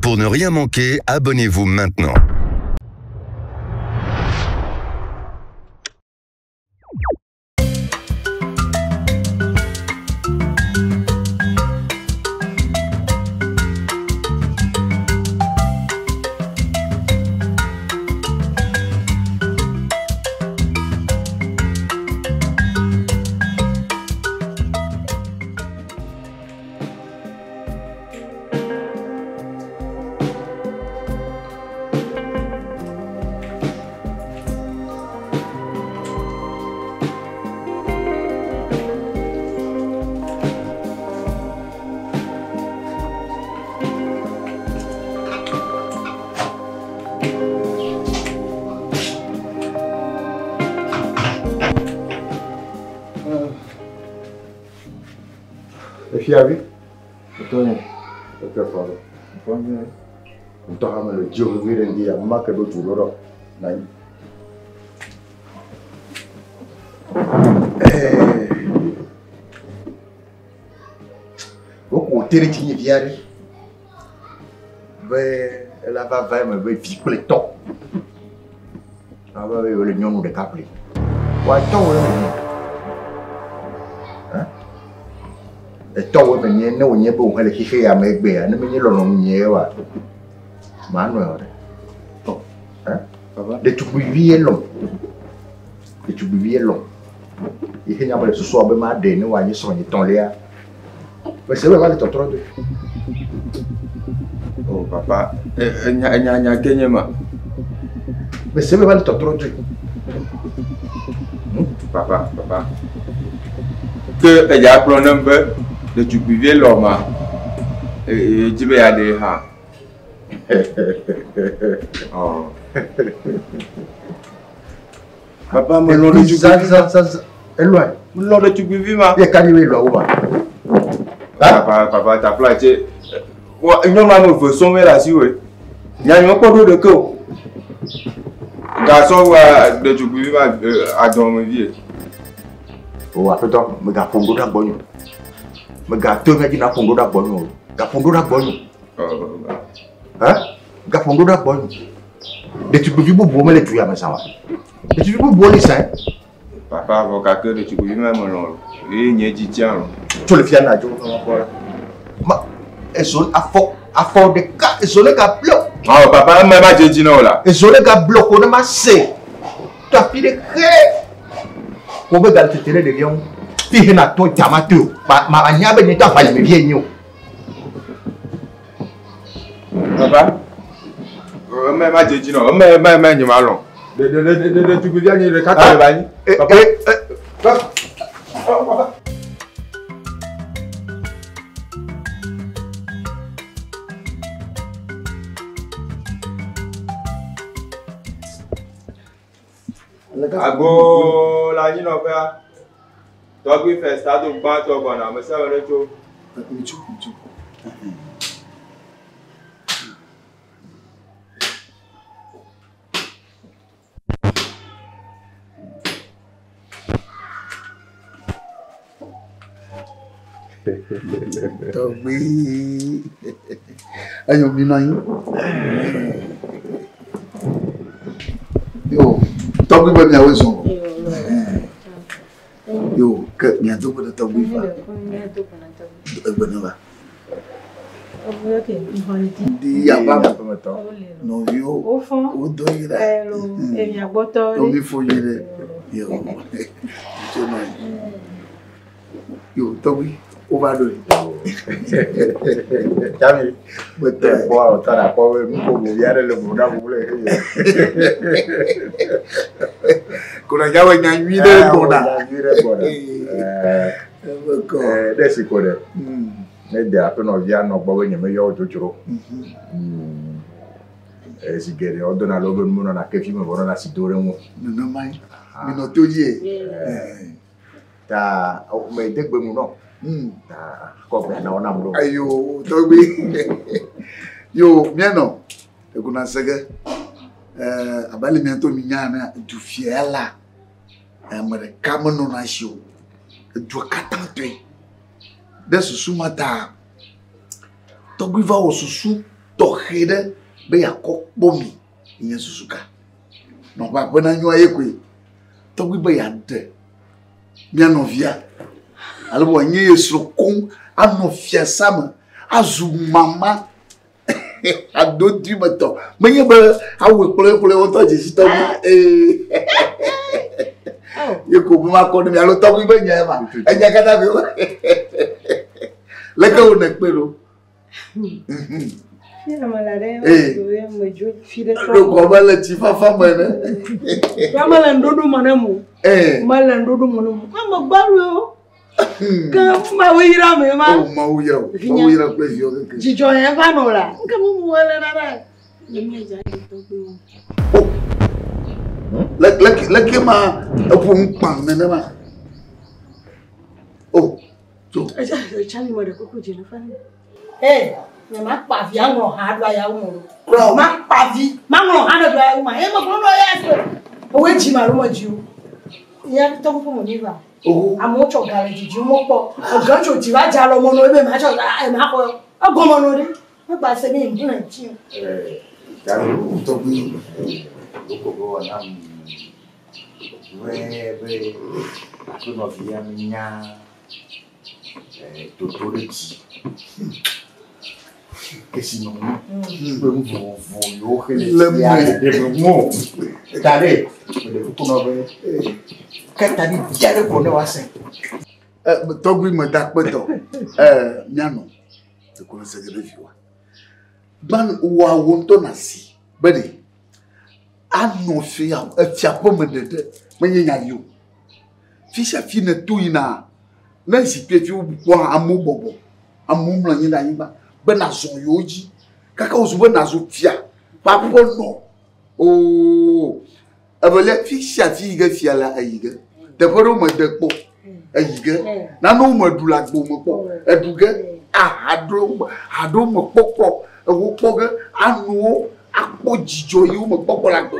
Pour ne rien manquer, abonnez-vous maintenant. Efiavi. Tɔnye. Eke fɔ ɖo. Fɔ nye. Ŋutɔ hã mele dzo vevi ɖe ŋdi ya ma ke ɖo du ɖo ɖɔ. Na anyi. Woko te ɖe dzinye vi aɖe be ela va va eme be vi kple tɔ. Ava be yewole nyɔnu ɖeka ƒle. Woatɔ wo eme nye. Etɔ wo eme nye ne wònye be wòhe le xexe ya me egbea ne menye lɔlɔ̃nu nye ye oa, manɔe o ɖe. Ɖetugbivi ye lɔ̃. Ɖetugbivi ye lɔ̃. Yi xe nya be le susua be maɖe ne wòanye srɔ̃nye tɔ̃lia. Mese be va le tɔtrɔ doe. Oh papa, enya enya nya ke nye ma. Mese be va le tɔtrɔ doe. Papa, papa. Ke edza gblɔ nam be ɖetugbivie lɔ ma. Edzi be yeaɖee hã. Oh. Papa melɔ̃ ɖetugbivi ma. Elɔe. Melɔ̃ ɖetugbivi ma. Ye ka ɖi be lɔ wo ma. Papa, papa, tafla tse. Nyɔnu ame eve sɔŋ le asiwò. Nya nyɔ kpɔ ɖo ɖeke o. Gasɔ wa ɖetugbivi ma adɔme vie. O aƒetɔ, megaƒo ŋgo ɖe gbɔnye o. Megato mía dzi naƒo ŋgo ɖe gbɔnye o. Gaƒo ŋgo ɖe gbɔnye o. Gaƒo ŋgo ɖe gbɔnye o. Ɖetugbivi bubuwo mele du ya me zã wa. Ɖetugbivi bubuwo li zã. Papa vɔ gake ɖetugbivi ma melɔ̃ o. Eye nye dzi tia lɔ. Tso le fia na dzo kpɔ ɖa. Ma ezo afɔ afɔ ɖeka ezo ne ga blɔ. Ɔ papa eme ma dze dzi na wo la. Ezo ne ga blɔ ko ne ma se. To afi ɖe xe. Ko be ga tete ɖe ɖevia ŋu. Fi he na to dzama to o. Ma ma anya be nye to aʋa le me vie nye o. Papa, eme ma dze dzi na wo. Eme eme eme nye ma lɔ̃. Ɖe ɖe ɖe ɖe ɖetugbivia nye ɖeka tɔ le ba anyi. Papa. Papa. Agbo le anyinɔƒea. Tɔgbui Festa do gbãtɔ gbɔna. Ame sia ame ɖe tso. Ŋutsu, ŋutsu. Tɔgbui. Enyo mi nɔ anyi. Yo, tɔgbui be miawoe zɔ. Yo, ke miado gbe ɖe tɔgbui va. Egbe ne va. Ndi ava nɔviwo wodo yi ɖe. Nɔvi fo yi ɖe. Yo, tso nɔ anyi. Yo, tɔgbui, wova ɖo yi. Jami, Gbetɔ. kpɔ tɔ na kpɔ be nukogo vi aɖe le ʋu na ʋu le xeye. Kona nyawe nya nyui ɖe gbɔna. Nya nyui ɖe gbɔna. Ebe kɔ. Ɖe si ko ɖe. Ne de aƒenɔvia nɔ gbɔ be nyemeyɔ wo dzodzro. Zi geɖe wodona le wobe nuwo nɔna kevi me vɔ nɔna asi do ɖe ŋu. Nenema ye. Minɔ to dzi. Ta mede gbe nu nɔ. Ta kɔ gbe na wo nam ɖo. Ayo tɔgbi. Yo mianɔ ekuna sege. Abe ale miatɔ mi nya ene du fia la ame ɖeka menɔna esi o. Edua katã tɔe. Ɖe susu ma ta tɔgbi va wɔ susu tɔxɛ. tɔxɛ ɖe be yeakɔ kpɔ mi nye susu ka. Nɔƒe aƒe na nyɔa ye koe. Tɔgbi be yeaɖe mía nɔvia alo wòanye ye srɔ̃ koŋ anɔ fiasa me azu mama adodui me tɔ. Menye be awu kple kple wotɔ dzesi tɔgbi. Ye ko be makɔ ne mi alo tɔgbi be nya ma. Enya katã koe. Leke wo ne kpe ɖo? Ɖo gɔme le tsifafa me ne. Mele nuɖuɖu me ne mo. Mele nuɖuɖu me ne mo. Ame gbalo. Ke Mawu yra me ma. O Mawu yra o. Mawu yra kple viwo keke. Dzidzɔ yẹn va nɔ la. Nke mu mu ele nana. O. Leke ma eƒo ŋu kpã nenema. O. Tso. Tsami me ɖe kuku dzi ne fa ne. Ee, nye ma kpa vi aŋlɔ ha ɖo ayawu me o. Ma kpa vi, ma ŋlɔ ha ɖe ɖo ayawu ma. Ye me gblɔ ɖo ya se. Ewoe dzi ma ɖo me dzi o. Ya tɔ kuku me mi va. Amewo tsɔ ga le dzidzi mo kpɔ. Ege tso dzi va dza lɔ mo no ebe ma tsɔ ga ma xɔ. Egɔme no ɖe. Megba se mi ŋu le ŋuti o. Tɔgbi. Wokɔ be wɔna be be aƒenɔvia nya toto ɖe dzi. Kesinɔnu kple nu vovovo yiwo xe le fia ɖe me ŋu o. Ta ɖe meɖe kuku nɔ be ke ta ɖi bia ɖe ko ne woase. Tɔgbi me da kpe tɔ. Mianɔ ko ne se ge ɖe viwoa. Gbã woawo ŋutɔ na si be ɖe anɔ fia efiaƒe me ɖeɖe menye nya vi o. Fi sia fi ne to yina ne zikpui fi kpɔ amewo bɔbɔ amewo mlɔ anyi ɖe anyigba be nazɔ yewo dzi kaka wozu be nazu fia ƒe aƒenɔ ooo evelia fi sia fi yi ge fia la eyi ge teƒe ɖewo me de kpɔ eyi ge nanewo me ɖu le agbo me kpɔ eɖu ge ahaɖewo haɖewo me kpɔkpɔ ewo kpɔ ge anuwo akpɔ dzidzɔ yiwo me kpɔkpɔ le agbo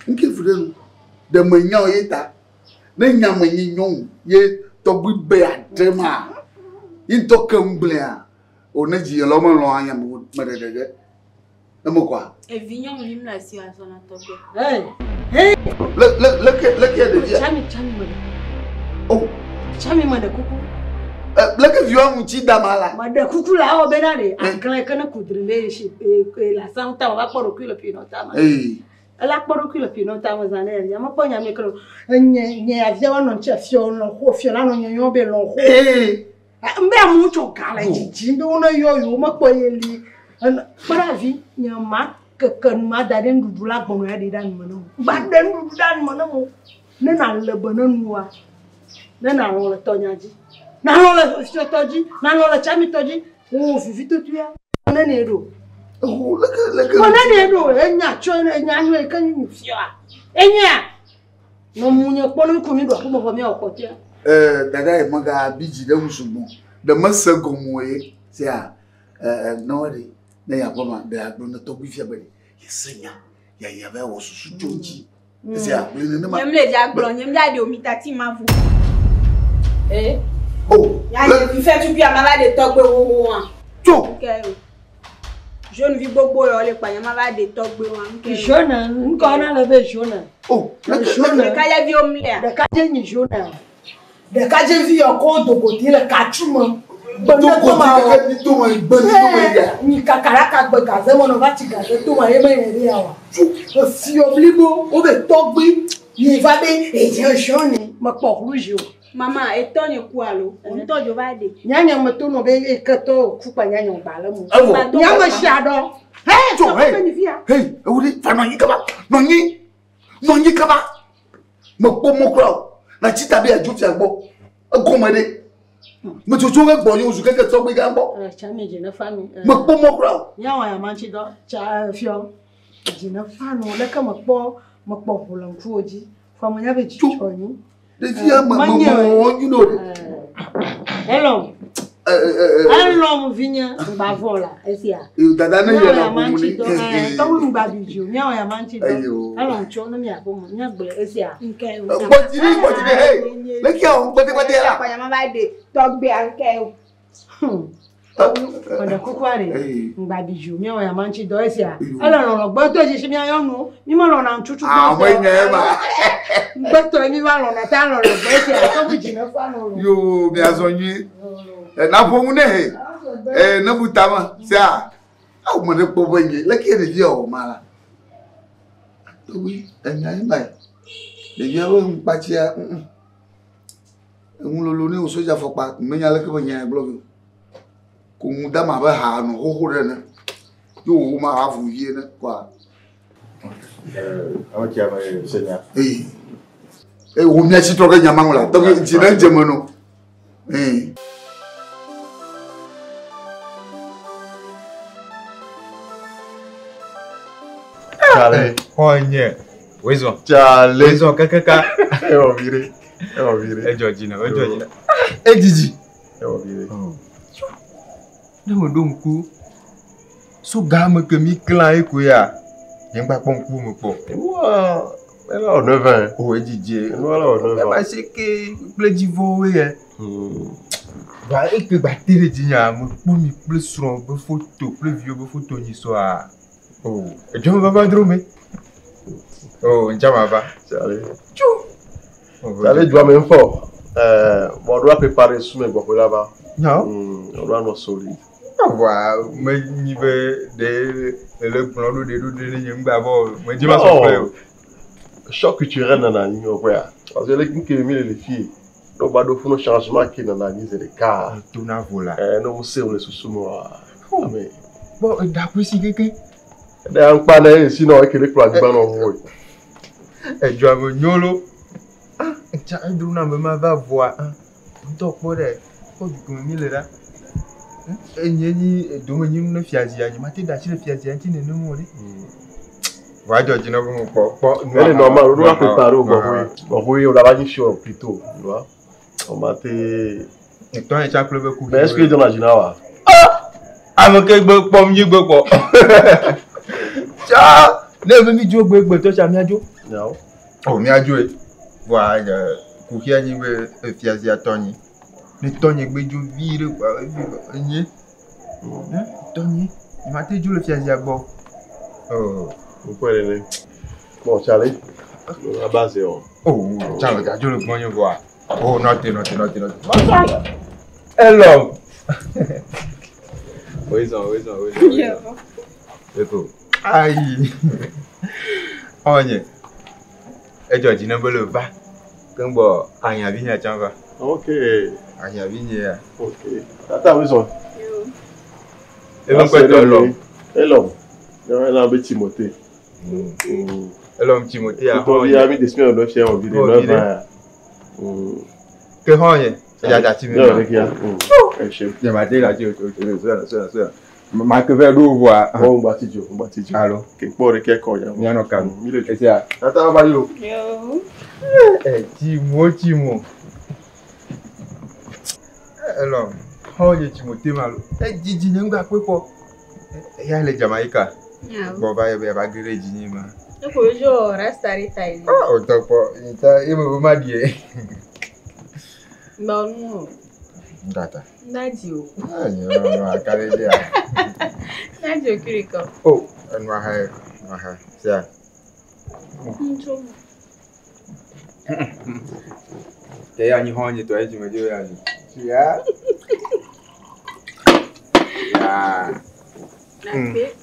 nke fu ɖe nu ɖe me nya o ye ta ne nya me nyi nyɔnu ye tɔgbi be aɖe ma ye ŋutɔ ke ŋugblẽa o ne dzi yɛlɔ me lɔ anya me me ɖeɖe ge eme kɔa. Evi nyɔnuvi mle asi azɔ na tɔgbe. Le le leke leke ɖevia. Tsami tsami me ɖe. O. Tsami me ɖe kuku. Leke viwa ŋuti da ma la. Me ɖe kuku la awɔ bena ɖe aklẽ ke ne kudri le si le asaŋu ta wòva kpɔ ɖokui le pinɔ ta ma. Ela kpɔ ɖokui le pinɔ ta me zã ɖe ya mekpɔ nya mi ke nye nye avia wa nɔ ŋuti fiɔ lɔ xo fiɔ la nɔ nye yɔ be lɔ xo. Mbe amewo tsɔ ga le dzidzim be wone yɔ yewo mekpɔ ye li. Kpɔ ɖe avi nye ma keke nu ma da ɖe nuɖuɖu la gbɔnɔ ya ɖi ɖe nu me ne mo. Gba ɖe nuɖuɖu ɖe nu me ne mo. Ne na le be ne nua, ne na lɔ le tɔnya dzi, na lɔ le fiɔtɔ dzi, na lɔ le tsamitɔ dzi, wo vivi totoea ne ne ɖo. Leke leke. Ne ne ɖo enya tsɔ enya nyuie ke nyi fia. Enya. No mu nye kpɔ ne ku mi ɖo aƒeme vɔ miawɔ kpɔtɔea. Dada ye mega bi dzi ɖe ŋu sugbɔ. Ɖe mese gɔme ye sia ne ɖe ne ya aƒeme ɖe agblɔ ne tɔgbi fia be ɖe yese nya ya ya va wɔ susu tso ŋuti. Sia gblẽ nenema. Nye mle dza gblɔ nye mle aɖe omi tati ma vo. O. Ya nye vi fɛ tukui ama va ɖe tɔgbe wowoa. Tso. Nke o. Jeune vi gbogbo yɔ le kpa nye ma va ɖe tɔgbe wa. Jeune ŋkɔ na le be jeune. O. Jeune. Ɖeka dze vi wo mlea. Ɖeka dze nyi jeune. Ɖeka dze vi yɔ kɔ dogoti le katsu me. Dogoti keke mi to me gbe mi to me ya. Nyi kakaraka gbe gaze me nɔ va tsi gaze to me ye me yɛ ɖe ya wa. Efio blibo wo be tɔgbi yi va be edze jeune mekpɔ rouge o. Mama etɔ nye ku alo ŋutɔ dzo va ɖe. Nyanya me to nɔ be eketɔ ku kpa nyanya gba le mu. Evɔ. Nyame sia ɖɔ. Hey, Tso hey. Hey, ewu ɖe va nɔ anyi kaba. Nɔ anyi. Nɔ anyi kaba. Mekpɔ mɔ kura o. Na tsi ta be adzo fia gbɔ. Egɔme ɖe. Metsotso ke gbɔ nye ozu keke tɔgbi gã gbɔ. Tsami dzi ne fa mi. Mekpɔ mɔ kura o. Nyawo ya ma ŋuti dɔ tsa fiɔ. Dzi ne fa nu leke mekpɔ mekpɔ ʋu le ŋkuwo dzi. Fɔ me nya be dzi tsɔ nyi. Ɖevia me me me wɔ nyu no ɖe. Elɔm. Elɔm vinye ŋgba vɔ la esia. Dada ne yɔ na ƒomu ni. Tɔwu ŋgba bi dzi o. Nyawo ya ma ŋuti dɔ. Ayo. Elɔm tso ne mia ƒome miagblɔ esia. Gbɔdzi ɖe gbɔdzi ɖe hey. Leke awɔ gbɛtɛgbɛtɛ la. Kpa nye ma va ɖe tɔgbea nke o. Meɖe kukua ɖe. Ŋgba bi dzi o, míawɔ ya ma ŋuti dɔ esia. Ele lɔlɔ gbɔtɔ dzi si mía nyɔnuwo. Mi melɔna ŋutsutsu Ah, gbɔtɔ. menye ema. Ŋgbetɔe mi va lɔna ta lɔlɔ gbɔ esia. Tɔgbi dzi ne fa nɔ lo. Yo, miazɔ nyuie. Na ƒo ŋu ne he. Ne bu tame sia. Awo me ɖe kpɔ be nye. Leke ɖevia wɔ ma la. Tɔgbi enya ye ma ye. Ɖevia be ŋukpatsia. Eŋu lolo ne wo soja fɔkpa. Menya leke be nya gblɔ be. Ko ŋu dama be ha nɔ xoxo ɖe ne. Yo wo ma ha vu vie ne kɔa. Ame tsia me se nya. Ee. Ee wo mia tsi trɔ ke nya ma ŋu la. Tɔgbi dzi ne dze me no. Ee. Tsale. Xɔnye. Wezɔ. Tsale. Wezɔ kakaka. Ewɔ vi ɖe. Ewɔ vi ɖe. Edzɔ dzi na, edzɔ dzi na. Edzidzi. Ewɔ vi ɖe. Ne meɖo ŋku so game ke mi klã ye koe ya, nye ŋgba kpɔ ŋku me kpɔ. Enua, ele wɔ neuf ans. O edzidzi. Enua le wɔ neuf ans. Ema se ke kple dzivɔwoe ye. Va eke gba te ɖe dzinya, mekpɔ mi kple srɔ̃ be foto kple viwo be foto nyi sɔa. O, edzɔ me vava dro me. O, ŋdza ma va. Tsale. Tso. Tsale dua me ŋfɔ. Bon, ɖo préparer su me gbɔƒe la va. Nyawo? Ɖo anɔ solide. Voa menyi be ɖe le gblɔ ɖo ɖe ɖo ɖe ne nye ŋgba vɔ medzi ma sɔ kple o. Choc culturel nana anyi wɔ parce que le nke mi le le fie. No ba ɖo funu changement ke nana anyi zi ɖeka. To na vo la. Ne wo se wo le susu me wa. Ame. Bon, eɖa si keke. Ɖe aŋkpa ne esi nɔ eke ɖe kplɔ anyigba nɔ ŋu. Edzɔa me nyo lo. Ah, etsa edro na me ma va voa. Ah, ŋutɔ kpɔ ɖe kpɔ dukɔ mi le ɖa. Enye nyi domenyinu ne fiazia nye mate ɖe asi le fiazia ŋuti nenem o ɖe. Va dzɔ dzi na be mekpɔ kpɔ. Elle est normale, on doit préparer au bon. Bon, oui, on l'a pas dit sur plutôt, tu vois. On m'a été. Etɔ ye tsa kple be ku. Mais est-ce que dans la Ginawa? Ah! Ame ke gbe kpɔm nyi gbe kpɔ. Tsa! Ne be mi dzo gbe gbe tɔ tsa mia dzo. Nyawo. O mia dzo ye. Voa kuxia nyi be fiazia tɔ nyi. Ne tɔ nye gbe dzo vi ɖe kpa enye. Tɔ nye. Nye mate dzo le fiazia gbɔ. Oh. Pourquoi elle est Bon, Charlie, la base est Oh, Charlie, t'as dzo le gbɔ nye voa. Oh, nɔte, nɔte, nɔte, nɔte. Hello. Wezɔ, wezɔ, wezɔ. Eko. Ayi. Xɔnye. Edzɔ dzi ne be le va. Keŋ gbɔ ahiãvi nye tsã va. Ok. Ahiãvi nye ya. Ok. Tata wezɔ. Ebe ŋkɔe tɔ Elɔm. Elɔm. Yɔ elɔm be Timothée. Elɔm Timothée ya. Tɔvi mi desi mi fia wɔ vi de neuf ans. Ke xɔnye. Eya dati mi. Yɔ ɖe kia. Ɛsɛ. Nye ma te la dzi o o o sɔna sɔna sɔna. Ma ke vɛ ɖo voa. Bon, ŋgba ti dzo, ŋgba ti dzo. Alo. Ke kpɔ ɖe ke kɔ ya. Mianɔ ka nu. Mi le dzo. Esia. Tata va yi o. Yo. Timo Timo. Elɔm. Xɔnye Timothée ma lo. Edzidzi nye ŋgba kpe kpɔ. Eya le Jamaïca. Nyawo. Gbɔ va ye be yava ge ɖe dzi nye ma. Eko yo rasta ɖe ta yi. Ah, o tɔ kpɔ. Nta ye me be ma ɖi ye. Gba nu o. Tata. Ndadzi o. Ah, nye me nɔ aka ɖe dzia. Ndadzi o kiri kɔ. Oh, enua ha ye, enua ha. Sia. Ntso. Ke ya nyi xɔnye tɔ ye dzi me dzo ya nyi. Sia. Ya. Nakpe.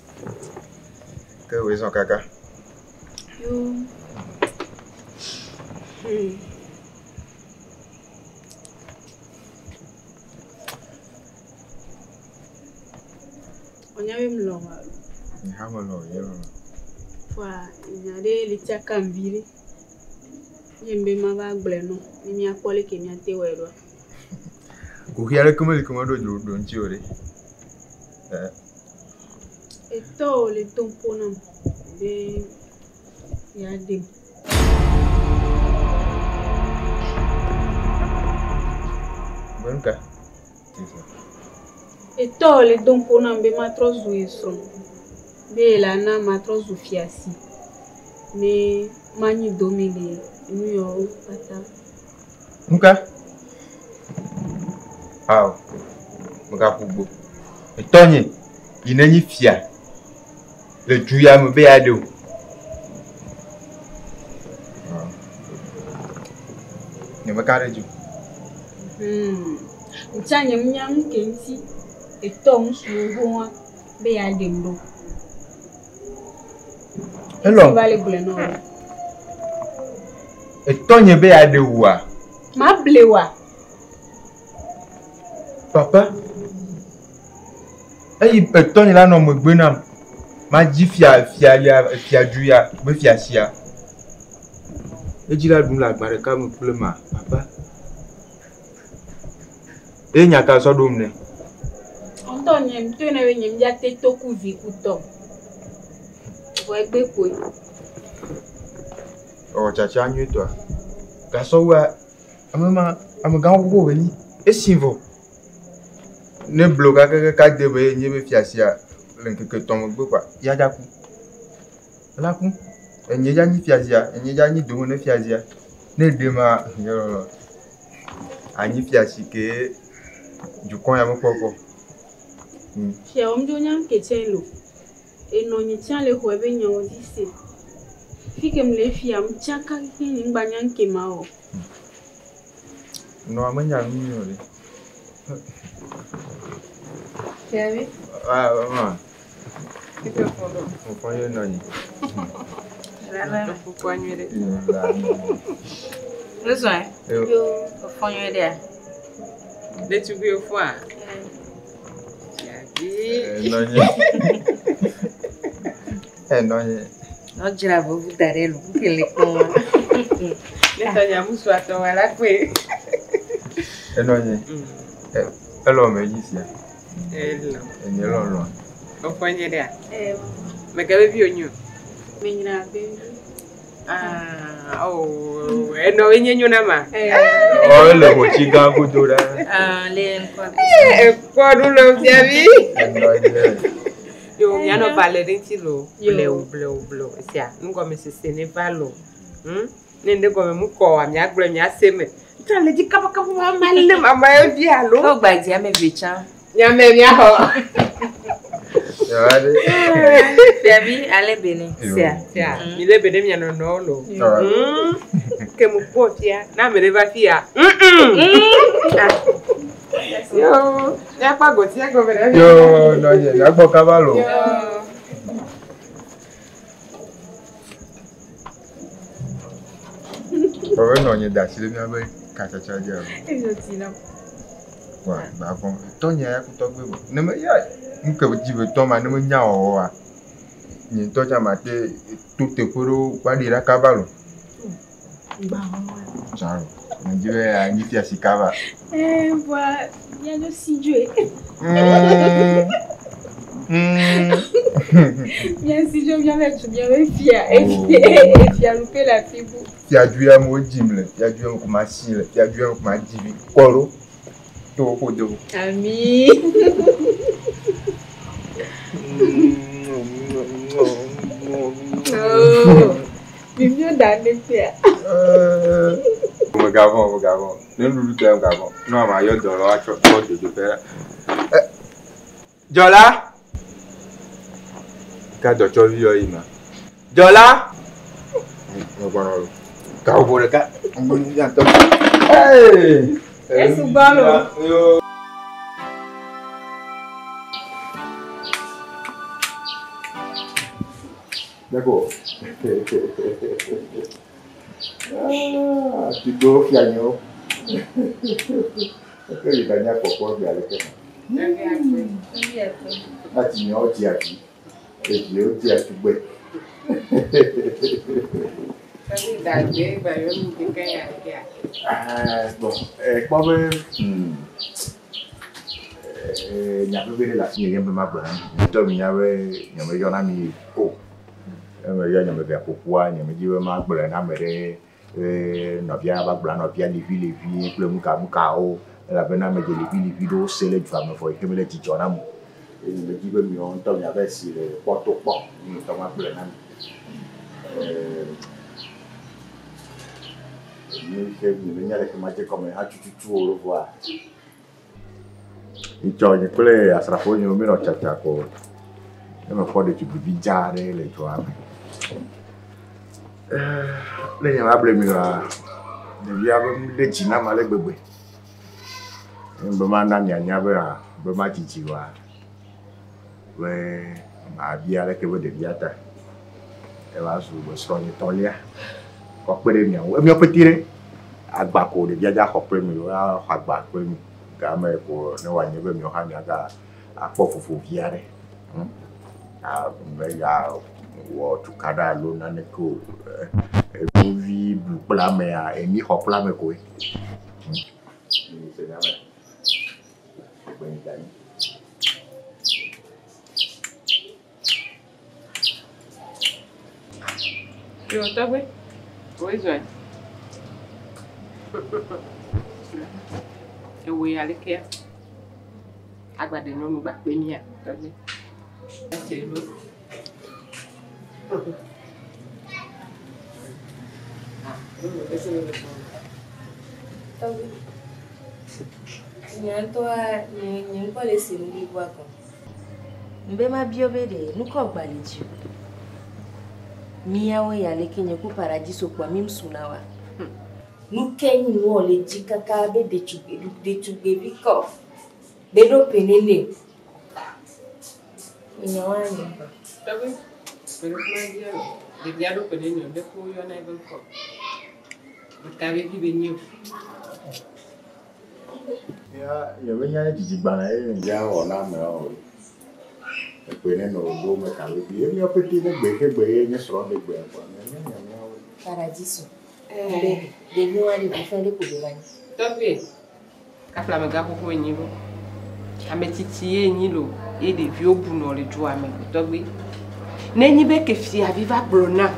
Ke wezɔ kaka. Yo. Onya be mlɔ wa. Nye hã melɔ ye lɔ. Fua nya ɖe le tsaka vi ɖe. Nye be ma va gblɔe nɔ. Ne míakpɔ leke míate wɔe ɖoa. Kuxi aɖeke meli ke meɖo dzo ɖo ŋuti o ɖe. Etɔwo le tom ƒo nam be yeaɖem. Be nu ka? Etɔwo le dom ƒo nam be matrɔ zu ye srɔ̃. Be ye la na matrɔ zu fiasi. Ne manyi dome le nu yawo katã. Nu ka? Awo, megaƒu gbo. Etɔnye yi ne nyi fia le du ya me be yeaɖe o. Nyemeka ɖe edzi o. Hmm. Ŋtsa nye menya nu ke ŋuti etɔ ŋutsuwo hoa be yeaɖem ɖo. Elɔ. Va le gblɔe na wò. Etɔnye be yeaɖe wòa? Mable wòa? Papa, eyi etɔnye la nɔ megbe nam. Madzi fia fia ya fiadu ya be fia sia. Edzi la ɖum le agba ɖeka me kple ma papa. Eye nya ka sɔ ɖom nɛ? Ŋutɔ nye ŋutɔ na be nye ŋdza te to ku vi ku tɔ. Vɔ egbe koe. Ewɔ tsatsa nyuietɔa. Gasɔwoa, ame ma amegãwo xoxo wònyi. Esi vɔ. Ne blo kakakaka de be nye be fia sia le ŋkeke etɔ̃ megbe kɔa, ya dza ku. Ela ku. Enye dza nyi fia sia, enye dza nyi dome ne fia sia. Ne ɖe ma, yɔ anyi fia si ke dukɔ ya mekpɔ kpɔ. Fia wɔm dzo nya ke tse lo. Enɔ nye tsã le xɔe be nyawo dzi se. Fi ke mle fia tsaka keke nye ŋgba nya ke ma o. Nɔ ame nya nu nyuie o ɖe. Fiavi. Ah, maman. Eke fɔ ɖo. Mo fɔ ye nɔ nyi. Lala fukua nyuie ɖe. Nuzɔe. Yo. Fɔ nyuie ɖea. Ɖetugbiwo fɔa? Fiavi. Nɔ nyi. Nɔ nyi. Nɔdzra vovu da ɖe lu kele kpɔm. Ne tɔnya musu atɔ wa la kpe. Enɔ nyi. Elɔ me dzi sia. Elɔ. Enye lɔlɔ. Ofɔ nye ɖea? Meke be vi wonyo. Menyra be. Ah, oh, enɔ be nye nyo na ma. Ɔ ele hotsi gã godo ɖa. Ah, le ŋkɔ. Ekpɔ ɖu le fiavi. Enɔ nyi. Yo, mianɔ ba le ɖe ŋuti lo. Blewu, blewu, blewu. Esia, nugɔmesese ne va lo. Ne ŋɖe gɔme mu kɔ oa, miagblɔe miase me. Ŋutsu le dzi kabakaba ma lé mama ye vi alo. Ne wogba dzi ame eve tsã. Miame miaxɔ. Yawa ɖe. Fiavi ale be ne. Sia, sia. Mi lé be ɖe mia nɔnɔewo lo. Ke mu kpɔ fia, ne ame ɖe va fia. Yo, miakpɔ agoti egɔme ɖe. Yo, nɔ nyi, miagbɔ kaba lo. Yo. Bɔbɔ nɔ nye da asi ɖe míaƒe katsatsa dzi alo. Ezo ti nam. Wa, gbavɔ. Tɔnye ya kutɔ gbe vɔ. Ne me ya nu ke dzi be tɔ ma ne me nya wɔwɔ wa. Nye ŋutɔ tsã ma te to teƒe ɖewo va ɖi ɖa kaba lo. Gbavɔ. Tsã lo. Me dzi be anyi fia si kaba. Eh, voa miadzo si dzoe. Mia si dzo miave tso miave fia efia lupe le afi bu. Fiadu ya me wodzim le, fiadu ya me ko ma si le, fiadu ya me ko ma dzi vi kpɔ ɖo. To woƒo do. Ami. Oh, mi mio da ne fia. Megavɔ̃, megavɔ̃. Ne nuɖuɖu tɔ ya megavɔ̃. Ne wòama yɔ dɔ la woatsɔ kpɔ dzodoƒe la. Dzɔla! Ka dɔtsɔvi yɔ yi ma. Dzɔla! Megbɔnɔ lo. Gaƒoƒo ɖeka. Ŋgbɔ ya tɔ. Hey! Esugbɔ lo. Yo. D'accord. Ah, tu dois faire mieux. Ok, il va y avoir pourquoi il y a le Ati mi o ti ati. Eji o ti ati gbe. Ah, bon, kpɔ be nya vevi ɖe le afi nye be magblɔ na mi. Ŋutɔ mi nya be nyemeyɔna mi o. Eme yɔ nye mevia ƒoƒua, nye medzi be magblɔe na ame ɖe nɔvia va gblɔ na nɔvia levi levi kple nuka nukawo elabena medze levi levi ɖewo se le dua me vɔ yi ke mele dzidzɔ nam o. Eye medzi be miawo ŋutɔ miava si le kpɔ to kpɔ. Nye ŋutɔ magblɔe na mi. Mi ke nye menya leke madze gɔme hã tututu o vɔa. Ŋtsɔ nye kple asrafo nyewo míenɔ tsatsa ko ne mekpɔ ɖetugbivi dza aɖe le dua me. Ne nye ma ble mi oa, ɖevia be nu ɖe dzi nam ale gbegbe. Be mana mianya be be madzidzi oa, be mabia aleke be ɖevia ta. Eva zu be srɔ̃nye tɔlia kɔ kpe ɖe mia ŋu. Emiawo pete ɖe agba ko ɖevia dza xɔ kple mi, axɔ agba kple mi. Game ko ne wòanye be miawo hã miaga akpɔ vovo vi aɖe. Meya wɔ tukaɖa alo naneke o. Enuvi ɖu kple amea, emi xɔ kple ame koe. Yo, tɔgbe, woe zɔe. Ewoe alekea? Agba ɖe nyɔnu gba kpe mía, tɔgbe. Ese lo. Tɔgbe. Nye ŋutɔa, nye nye ŋkɔ le se nu bliboa gɔme. Mbe mabiɔ be ɖe nu kɔ gba le dzi o. Míawo ya leke nye ku paradiso kpɔa mí suna wa. Nu ke nyi nuwɔ le dzi kaka be ɖetugbi ɖetugbivi kɔ. Be ɖo ƒe nene. Nyawoa nye ŋkɔ. Tɔgbe, be ɖo kuma bia lo. Ɖevia ɖo ƒe nene o, ɖe ko woyɔna ebe ŋkɔ. Meka be vi be nyi o. Ya, nye menya dzidzigbalẽ ye ŋdza wɔ na amewo o. Ekpe ne nɔ ɖo me ka be vi. Emiawo pete ne gbe ke gbe ye nye srɔ̃ ɖe gbea kpɔa, mianya miawo. Paradiso. Be ɖevi wa ɖe ʋufɛ ɖe ko be va nyi. Tɔgbe, kafla amegã xoxo enyi lo. Ame tsitsi ye nyi lo ye ɖeviwo bunɔ le dua me tɔgbe. Ne nyi be ke fiavi va gblɔ na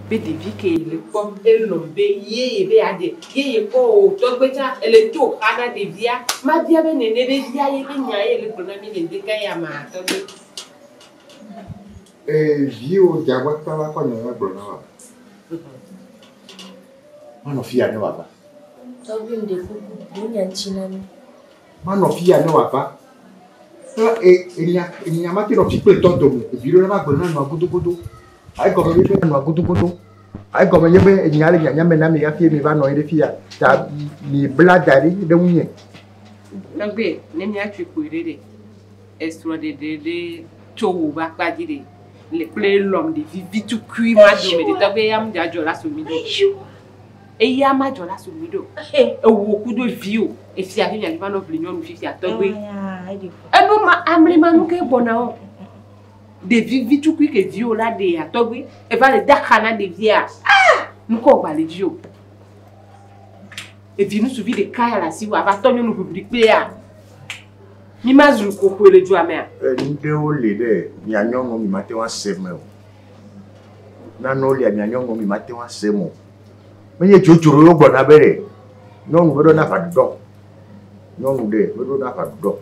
be ɖevi ke le kpɔm elɔm be ye ye be yeaɖe ye ye kpɔ o tɔgbe tsã ele tso xa na ɖevia mabia be nene be via ye be nya ye le gblɔ na mi le ŋdeka ya ma tɔgbe. Viwo dza va kɔ nya va gblɔ na wa. Manɔ fia ne wòava. Tɔgbe ŋɖe kuku, ɖo nya ŋuti na mi. Manɔ fia ne wòava. Enya enya ma te nɔ fi kple tɔ dome. Evi ɖewo va gblɔ na nɔa godogodo. Ayi gɔme nye be nɔa godogodo. Ayi gɔme nye be enya le nyanya me na mi hafi mi va nɔ anyi ɖe fia. Ta mi bla da ɖi ɖe ŋunye. Tɔgbe, ne míatui kpoe ɖe ɖe, esrɔ̃ ɖeɖe ɖe tso wò be akpa dzi ɖe, le kple lɔm ɖevi vi tukui ma dome ɖe tɔgbe eya mu dzadzɔ la so mi ɖo. Eya ma dzɔ la so mi ɖo. Ewo kudo viwo, efia fi miadzi va nɔ ʋli nyɔnu fifia tɔgbe. Enu ma amli ma nu ke gbɔna o. Ɖevi vi tukui ke viwo la ɖe ya tɔgbe, eva le da xa na ɖevia. Nukɔ gba le dzi o. Evi nusuvi ɖeka ya le asiwò ava tɔ nyɔnu ʋiʋli kpea. Mi ma zu kokoe le dua mea. Nu ɖewo li ɖe mia nyɔnuwo mi mate ŋu ase me o. Nanewo lia mia nyɔnuwo mi mate ŋu ase me o. Menye dzodzro ye wogblɔna be ɖe nyɔnu meɖo na aʋa ɖuɖɔ. Nyɔnu ɖe meɖo na aʋa ɖuɖɔ.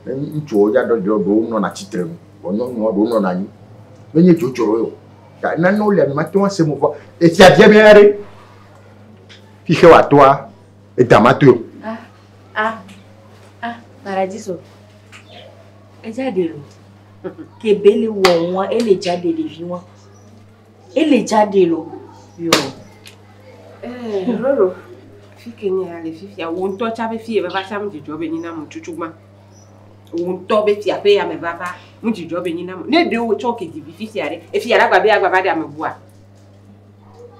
Ne ŋutsuwo dza ɖɔ ɖewo ɖewo nɔna tsitre nu, vɔ nyɔnuwo ɖewo nɔna anyi. Menye dzodzro ye o. Ta nanewo lia mi mate ŋu ase me o vɔ efia bia mia ɖe. Fixe wòatoa, eda ma toe o. Ah, ah, paradiso. Edza ɖe lo. Ke be le wɔ ŋua, ele dza ɖe ɖevi ŋua. Ele dza ɖe lo. Yo. Roro, fi ke nye ya le fifia, wò ŋutɔ tsa be fi ye vava tsa ŋudzidzɔ be nyi na mu tutugbã. Wò ŋutɔ be fia ƒe ya me vava ŋudzidzɔ be nyi na mu. Ne ɖewo tsɔ ke dzivi fifia ɖe, efia la gba be agba va ɖe ame bua.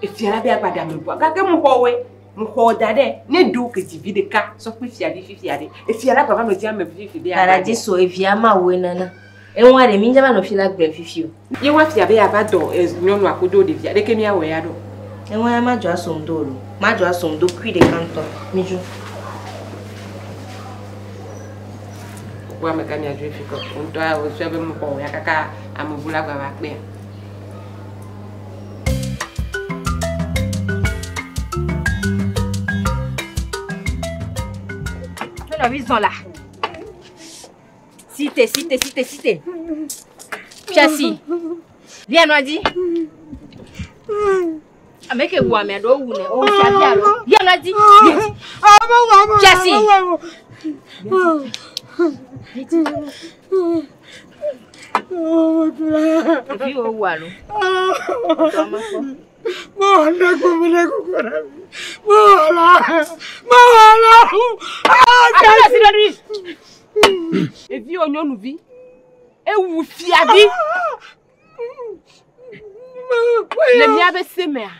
Efia la be agba ɖe ame bua. Gake mu xɔ woe, mu xɔ da ɖe. Ne ɖewo ke dzivi ɖeka sɔ kpe fiavi fifia ɖe, efia la gba va nɔ dzi ame fifi be agba ɖe. Paradiso evia ma woe nana. Eŋua ɖe mi dza va nɔ fi la gblɔe fifi o. Ye wa fia be ava dɔ nyɔnua kudo ɖevia ɖeke miawɔe ya ɖo. Eŋua ya ma dzɔ asom do lo. Ma dzɔ asom do kui ɖeka ŋutɔ. Mi dzo. Wo ame ka miadzo fi kɔ. Ŋutɔ ya wo sɔ be mu xɔ ya kaka ame bu la gba va kpea. Nɔvi zɔn la. Cité, cité, cité, cité. Fiasi. Viens, Noadi. Ame ke wu ame aɖewo wu ne o fiavi alo. Viens, Noadi. Fiasi. Ɖevi wo wu alo? Ɖevi wo nyɔnuvi. Ewu fiavi. Le míaƒe se mea,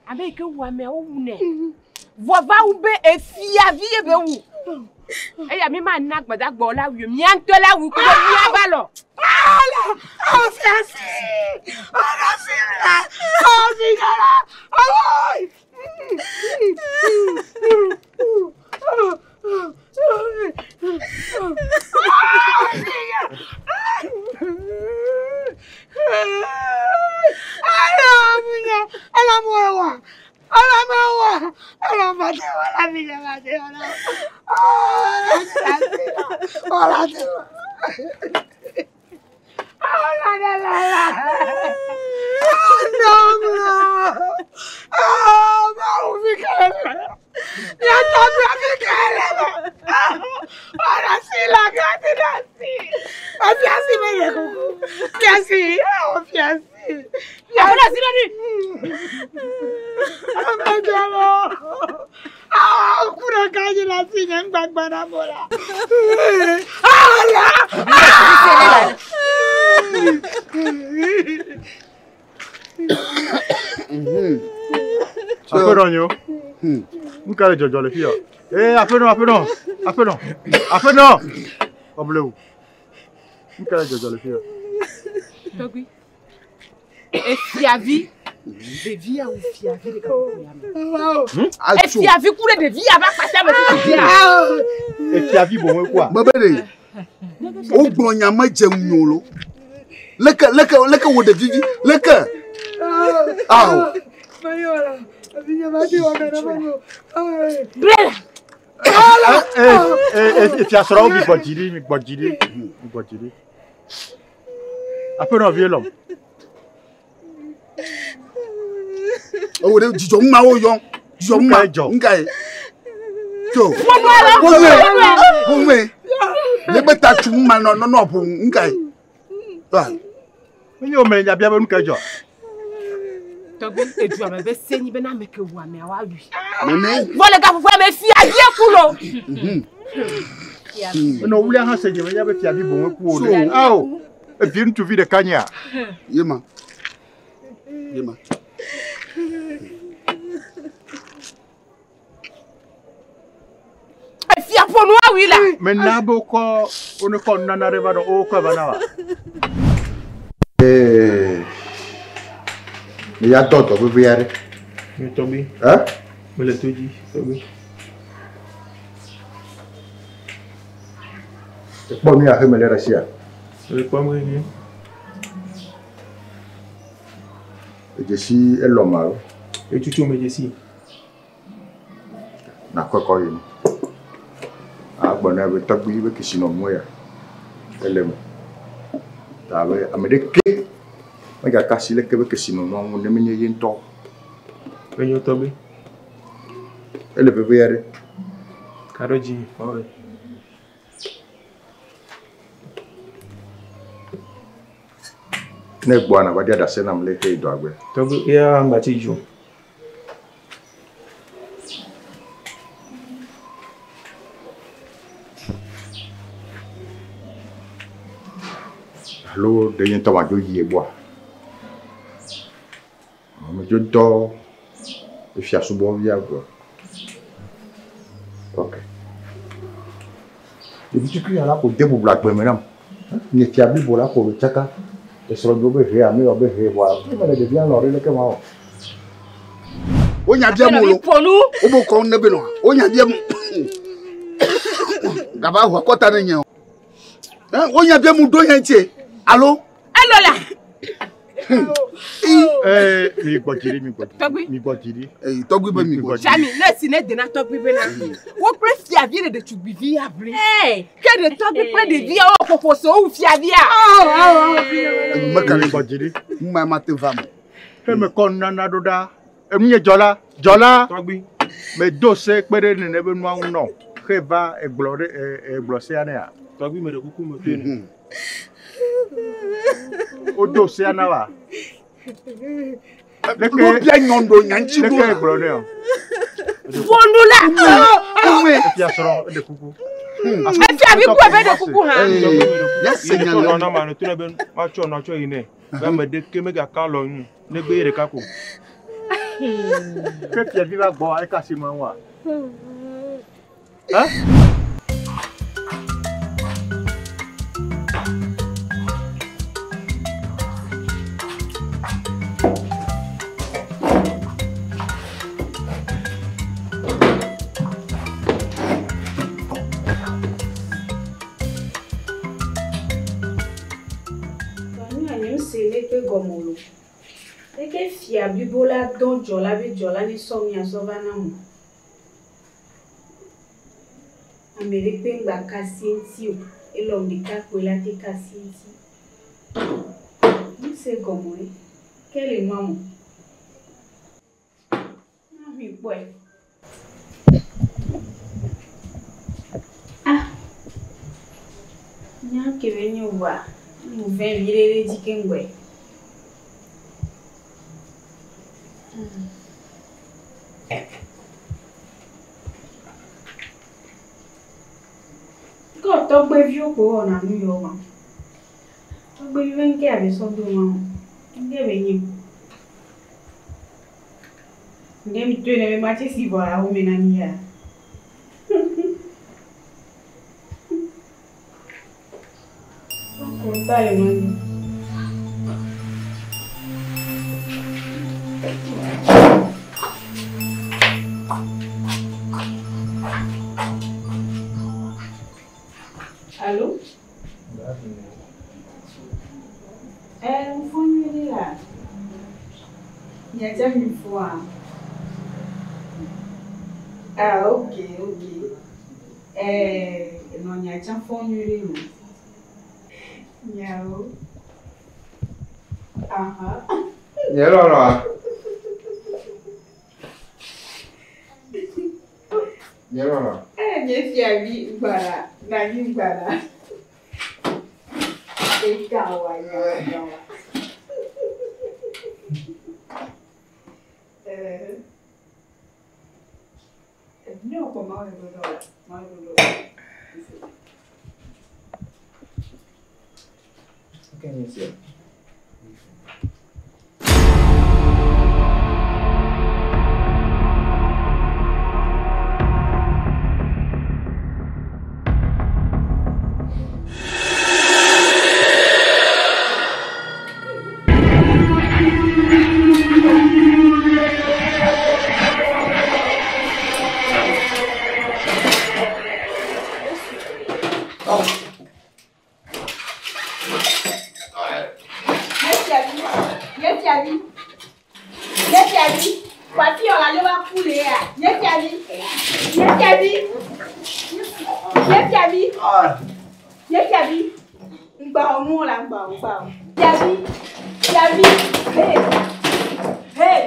ame yi ke wu amea wowunɛ. Vɔ va wu be efiavi ye be wu. Eya mi ma na gbadagbɔ la wui o. Mía ŋutɔ la wui ku ɖe mía ba lɔ. Aƒenɔ nyo. Nu ka le dzɔdzɔ le fi ya? Ee, aƒenɔ, aƒenɔ, aƒenɔ, aƒenɔ. Ɔblewu. Nu ka le dzɔdzɔ le fi ya? Tɔgbi. Efiavi. Ɖevi ya wu fiavi ɖeka kuku ya me. Efiavi ku ɖe ɖevi ya va kpata me fifi ya. Efiavi boŋ ekua. Mebe ɖe wogblɔ nya medze ŋu lo. Leke leke leke wo ɖevi vi leke. Awo. Brela. Efia srɔ̃wo mi gbɔ dzi ɖi, mi gbɔ dzi ɖi, mi gbɔ dzi ɖi. Aƒenɔ vie lɔm. Ewo ɖe dzidzɔ ŋu ma wo yɔ. Dzidzɔ ŋu ma. Nukae dzɔ? Nukae? Tso. Ƒonua Ƒome. Ƒome. Ne be ta tsu ŋu ma nɔ nɔ nɔ ƒo ŋu nukae? Ah. Menye wo me nya bia be nukae dzɔ. Tɔgbi edua me be se nyi be na ame ke wu amea woawui. Nene. Vɔ le gaƒoƒo me fiavi eku lo. Menɔ wulia hã se dzi menya be fiavi boŋ eku o ɖe. Ao, evi ŋutsuvi ɖeka nyea. Ye ma. Ye ma. Efia ƒonua wui la. Mena be wokɔ wonekɔ nunana ɖe va nɔ wokɔe va na wa. Me ya dɔ dɔ veve aɖe. Mi tɔgbi. Ɛ? Mele to dzi tɔgbi. Ekpɔ nu ya he me le ɖe asia. Mele kpɔm ɣeɣi. Edzesi elɔ ma lo. Etutu me dzesi. Nakɔe kɔ yi. Agblɔ na be tɔgbi be kesinɔnu ya ele me. Ta be ame ɖeke megaka asi leke be kesinɔnua ŋu ne menye ye ŋutɔ. Enyo tɔgbi. Ele veve aɖe. Ka ɖe dzi mawɔe. Ne gbɔa nava ɖia ɖase nam le xe dɔa gbe. Tɔgbi eya ŋgbatsi dzo. Alo ɖe nye ŋutɔ madzo yi egbɔa. Medzo dɔ efia subɔvia gbɔ. Ok. Ɖevi tukui ya la ko de bubu le agbe me nam. Nye fia blibo la ko tsaka. Esrɔ̃nyewo be he ame yɔ be he vɔa ne mele ɖevia lɔ ɖe leke ma wɔ. Wonya bia mu lo. Wobo kɔ ne be nɔ. Wonya bia mu. Gaba ʋu akɔta ne nye o. Wonya bia mu do nye ŋutie. Alo. Elo la. Mi gbɔ dzi ɖi, mi gbɔ dzi ɖi. Mi gbɔ dzi ɖi. Eyi tɔgbi be mi gbɔ dzi. Sami ne si ne dena tɔgbi bena wo kple fiavi ɖe ɖetugbivi ya ʋli. Ke ɖe tɔgbi kple ɖevia wo ƒoƒo so wu fiavia. Meka Mi gbɔ dzi ɖi. Ŋuma ma te va me. He me kɔ nunana ɖo ɖa. Enu nye dzɔla, dzɔla. Tɔgbi. Me do se kpe ɖe nene be nua ŋu nɔ. He va egblɔ ɖe egblɔ sea nea. Tɔgbi me ɖe kuku me toe ne. Wodo sea na wa. Leke bia nyɔnu ɖo nya ŋuti ɖo. Leke gblɔ nɛ o. Ƒonu la. Efia srɔ̃ eɖe kuku. Efia mi ku ebe ɖe kuku hã. Yase nya le. le. Na ma ne to ne be matsɔ nɔ tsɔ yi nɛ. Be ame ɖeke megaka lɔ nu negbe ye ɖeka ko. Ke fiavi va gbɔ eka si me wa. Hã? Tɔnye nye ŋuse ɖeke gɔme o lo. Leke fia blibo la dɔ dzɔla be dzɔla ne sɔ mia sɔ va na mo. Ame ɖekpe ŋgba kasi eŋuti o. Elɔm ɖeka koe la te kasi eŋuti. Ŋuse gɔme o ɖe. Ke le nua mo. Mahui kpɔe. Ah! Nya ke be nye ʋua, mu vɛ viɖe ɖe dzi keŋ gbɔe. Ke tɔgbeviwo ko wɔna nu yawo ma. Tɔgbevi be ŋke abe sɔ do ma o. Ŋke be nye. Ŋke mi toe ne be matse si vɔ le awo me na mi ya. Konta le ma dzi. Allô? Eh, ŋfɔ nyuie la. Nye dze mi fɔa? Ah, ok, ok. Eh, nɔ nya tsã fɔ nyuie o. Nyawo. Aha. Nye lɔlɔa. Nye lɔlɔa. Eh, nye fiavi gbala, nanyi gbala. Eka wa ya wa. Eh. Ne o kɔ mawo ɖo ɖo mawo ɖo ɖo. Ke nye sia. Nye fiavi, nye fiavi, nye fiavi. Voici on la va couler. Nye fiavi, nye fiavi, nye fiavi, nye fiavi. Ŋgba o nu la ŋgba o ŋgba o. Fiavi, fiavi, hey, hey.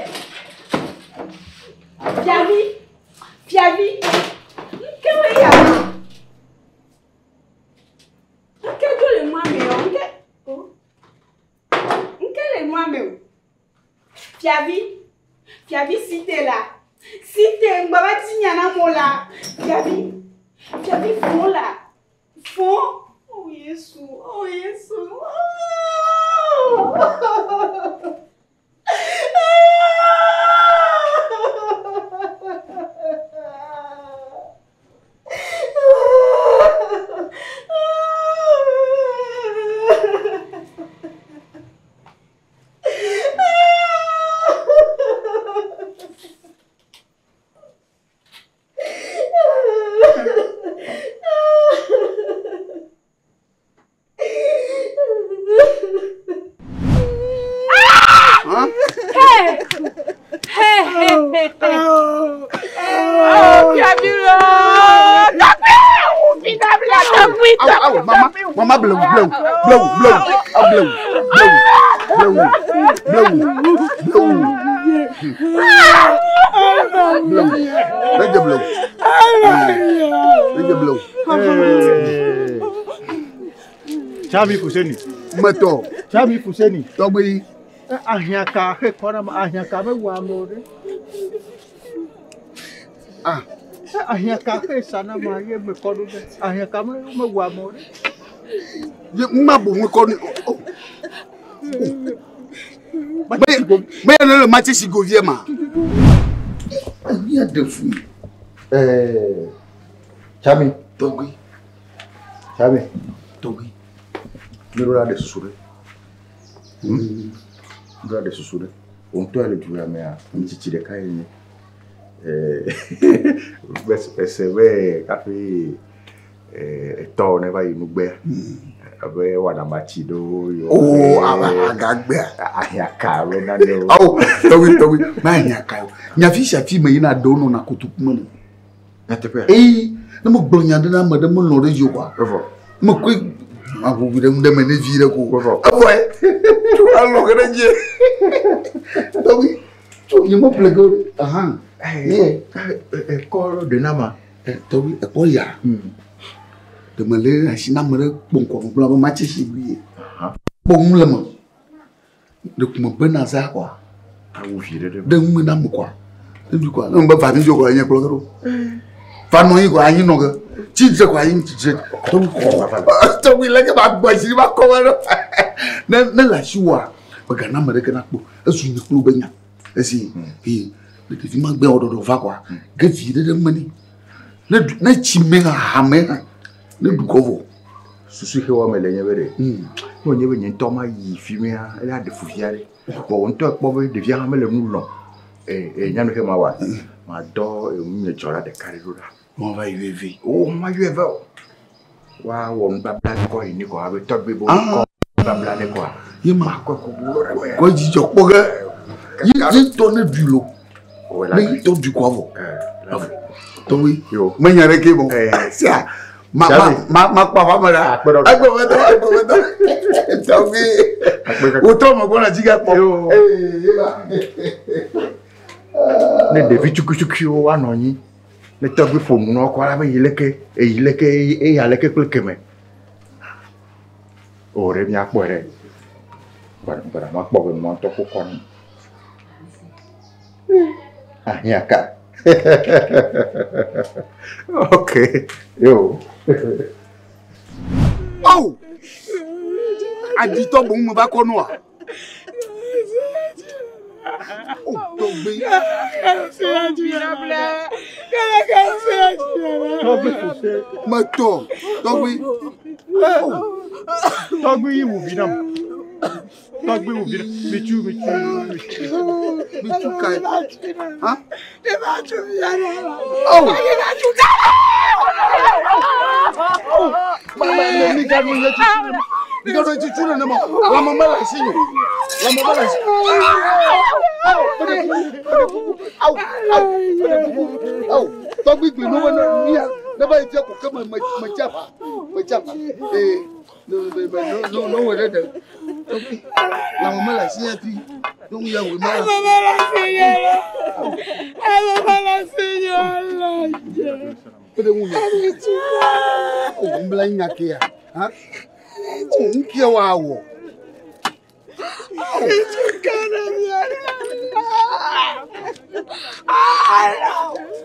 Fiavi, fiavi. Nke wo ya? Nke dzo le nua me o. Nke o. Nke le nua me o. Fiavi, fiavi si te la. Si te ŋgba va dzi nya na mo la. Fiavi, fiavi fo la. Fo. Oh Yesu, oh Yesu. Oh. Hein? Hey! Hey, hey, hey, hey. Oh, fiavi lo. Tɔgbi, fidabla, tɔgbi, Awo, awo, mama, mama blewu, blewu, blewu, blewu, ah, blewu, blewu, blewu, blewu, blewu. Blewu. Lẹ́jẹ̀ blewu. Lẹ́jẹ̀ blewu. Tsami Fuseni. Metɔ. Tsami Fuseni. Tɔgbi. Ahiãka he kɔ na ma ahiãka mewɔ ame o ɖe. Ah. Ahiãka he sa na ma ye me kɔ ɖo ɖe. Ahiãka mewɔ ame o ɖe. Ye ŋma bo ŋu kɔ ni. Mɛ ne le matsi si govie ma. Eya ɖe fu. Tsami. Tɔgbi. Tsami. Tɔgbi. Mi ɖo la ɖe susu ɖe. Mi ɖo la ɖe susu ɖe. Wò ŋutɔ le du ya mea, ame tsitsi ɖeka ye nye. Ese be kafi etɔwo ne va yi nugbea abe wɔna matsi ɖewo yɔ. Oo agagbea. Ahiãka be nanewo. Awo tɔgbi tɔgbi ma ahiãka o. Nyafi sia fi me yina ɖewo nɔna kotoku me. Nyateƒea. Eyi ne me gblɔ nya ɖe na ame ɖe melɔ̃ ɖe dzi o kɔa. Evɔ. Me koe maʋuʋui ɖe ŋu ɖe me ne vi ɖe ko. Evɔ. Evɔ ye. Tso alɔ ge ɖe dzi. Tɔgbi tso nye me ƒle ge o ɖe. Ahan. Ye ekɔ ɖe na ma. Tɔgbi ekɔ ya. Ɖe me le asi na ame ɖe kpɔ ŋkɔ gblɔ be matsi si gui ye. Kpɔ ŋu le me. Ɖe kuma be na za kɔa. Awu vi ɖe ɖe. Ɖe ŋu me na me kɔa. Ne du kɔa. Ne be va mi dzo kɔa nye kplɔ ke ɖo. Va nɔ anyi kɔa anyi nɔ ke. Tsi dze kɔa anyi tsi dze. Tɔgbi kɔ. Tɔgbi leke ba gbɔ si ba kɔ va ɖo. Ne ne le asi wɔa megana ame ɖeke nakpɔ. Ezu nye kplo be nya. Esi ee ɖevi ma gbe wɔɖɔɖɔ va kɔa. Ge vi ɖe ɖe me ni. Ne ne tsi me hã hame hã ne du kɔ vɔ. Susu ke wɔm le nye be ɖe. Ne wònye be nye ŋutɔ ma yi fi mia eya ɖe fu fia ɖe. Vɔ wò ŋutɔ ekpɔ be ɖevia hã mele nu lɔm. Ee nyanu ke ma wa. Ma dɔ enu nye dzɔla ɖeka ɖe ɖo ɖa. Wɔn va yi veve. O ma yɔe va o. Wa wɔ nubabla kɔ yi ni kɔ abe tɔgbe bo kɔ nubabla ne kɔa. Ye ma kɔ kɔ bo ɖe me. Kɔ dzidzɔ kpɔ ge. Ye ye tɔ ne du lo. Ne ye tɔ du kɔ vɔ. Tɔgbi. Menya ɖe ke bɔ. Sia. Ma ma ma ma kpɔ aƒa me ɖa. Agbɔbɛtɔ agbɔbɛtɔ. Tɔgbi. Wotɔ me gbɔna dzi gakpɔ. Ne ɖevi tsukutsukuiwo woanɔ anyi. Ne tɔgbi ƒo nu na wo kɔ la be yi leke, eyi leke, eya leke kple keme. O ɖe míakpɔe ɖe. Gbɔna makpɔ be nua ŋutɔ ƒo kɔ nɛ. Ahiãka. Ok. Yo. Oh! Aditɔ boŋ me va kɔ nua. Oh, tɔgbi. Metɔ, tɔgbi. Tɔgbi yi wu vi nam. Tɔgbi wu vi nam. Mitsu, mitsu, mitsu. Mitsu kai. Ha? Oh! Oh! Mama, mi ga nu ye tsu. Mi ga nu ye tsu ne ma. La mama la si yo. La mama la si. Au! Au! Au! Tɔgbi gbe no ne ni ne ba yi fia ko ke me me me tsa fa. Me tsa fa. Eh, no me me no no no we de. Tɔgbi. La mama la si ya ti. No ya we ma. La mama la señora. La mama la señora. Pede ŋu nye. O ŋu nya ke ya. Ha? O ŋu ke wa wɔ.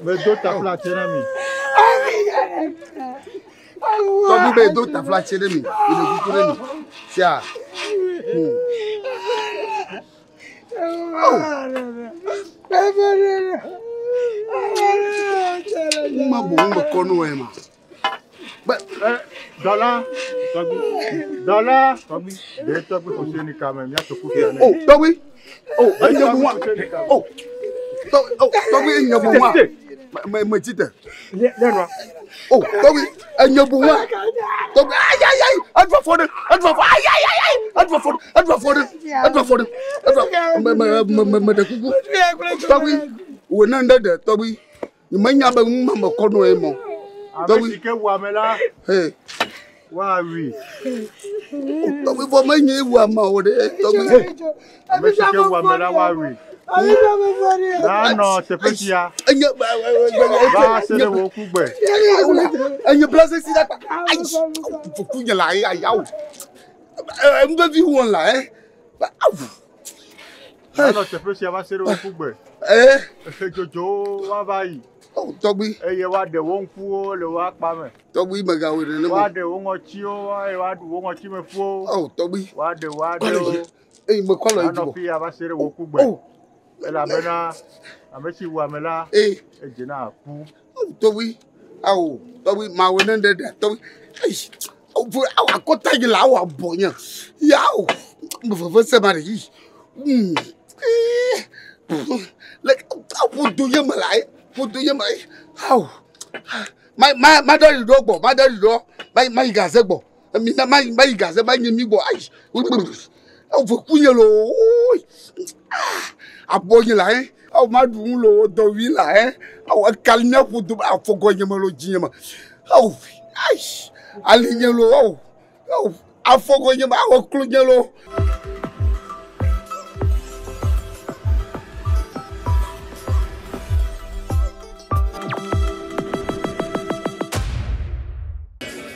Medo tafla tse na mi. Tɔgbi be do tafla tse ɖe mi. Yi le kuku ɖe mi. Sia. Ŋu ma bo ŋu be kɔ no ma. Dɔla, tɔgbi, dɔla, tɔgbi, ɖe tɔgbi Fuseni kame míatso kufia nɛ. Oh, tɔgbi. Oh, enye bu wa. Oh, oh, tɔgbi enye bu wa. Me me tsi te. Lẹ́nu. Oh, tɔgbi enye bu wa. Tɔgbi ayi ayi ayi, edu afɔ ɖe, edu afɔ ayi ayi ayi ayi, edu afɔ ɖe, edu afɔ ɖe, edu afɔ ɖe, edu afɔ. Me me me me me ɖe kuku. Tɔgbi, wò ne ŋɖe ɖe tɔgbi. Menya be ŋu ma me kɔ no ye mɔ. Ame si ke wu ame la, Hey. woawui. Tɔgbi vɔ menye wu ame o ɖe tɔgbi. Ame si ke wu ame la, woawui. Nanɔ teƒe sia. Enye Va se ɖe wò kugbe. Enye bla sesi ɖe akpa. Ayi, fufu nye la ayi ayi awu. Nuvevi wɔm la ɛ. Awu. Anɔ teƒe sia va se ɖe wo kugbe. Ee. Dzodzo woava yi. Oh, tɔgbi. Eye woaɖe wo ŋkuwo le wo akpa me. Tɔgbi megawɔe nenema. Woaɖe wo ŋɔtiwo eye woaɖu wo ŋɔtimefuwo. Oh, tɔgbi. Woaɖe wo aɖewo. Eyi mekɔ lɔ yi Anɔ dzi fi ya va se ɖe wo kugbe. Oh. Elabena ame si wu ame la, Ee. edze na ku. Oh, tɔgbi. Awo, tɔgbi mawɔe ne ɖe ɖe tɔgbi. Eyi. Awo, awo akɔta yi la awo abɔ nye. Yawo. Veve se ma ɖe yi. Ee. Le ƒodo nye me la ye. Ƒodo nye me. Awo. Ma ma ma ɖe yi ɖo gbɔ. Ma ɖe yi ɖo. Ma ma yi gaze gbɔ. Mi na ma ma yi gaze ma nye mi gbɔ. Ayi. Awo ve ku nye lo. Abɔ nye la ye. Awo ma ɖu nu lo dɔwi la ye. Awo ekali mia ƒodo afɔgɔ nye me lo dzi nye me. Awo. Ayi. Ali nye lo. Awo. Awo. Afɔgɔ nye me. Awo klo nye lo.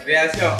Réaction.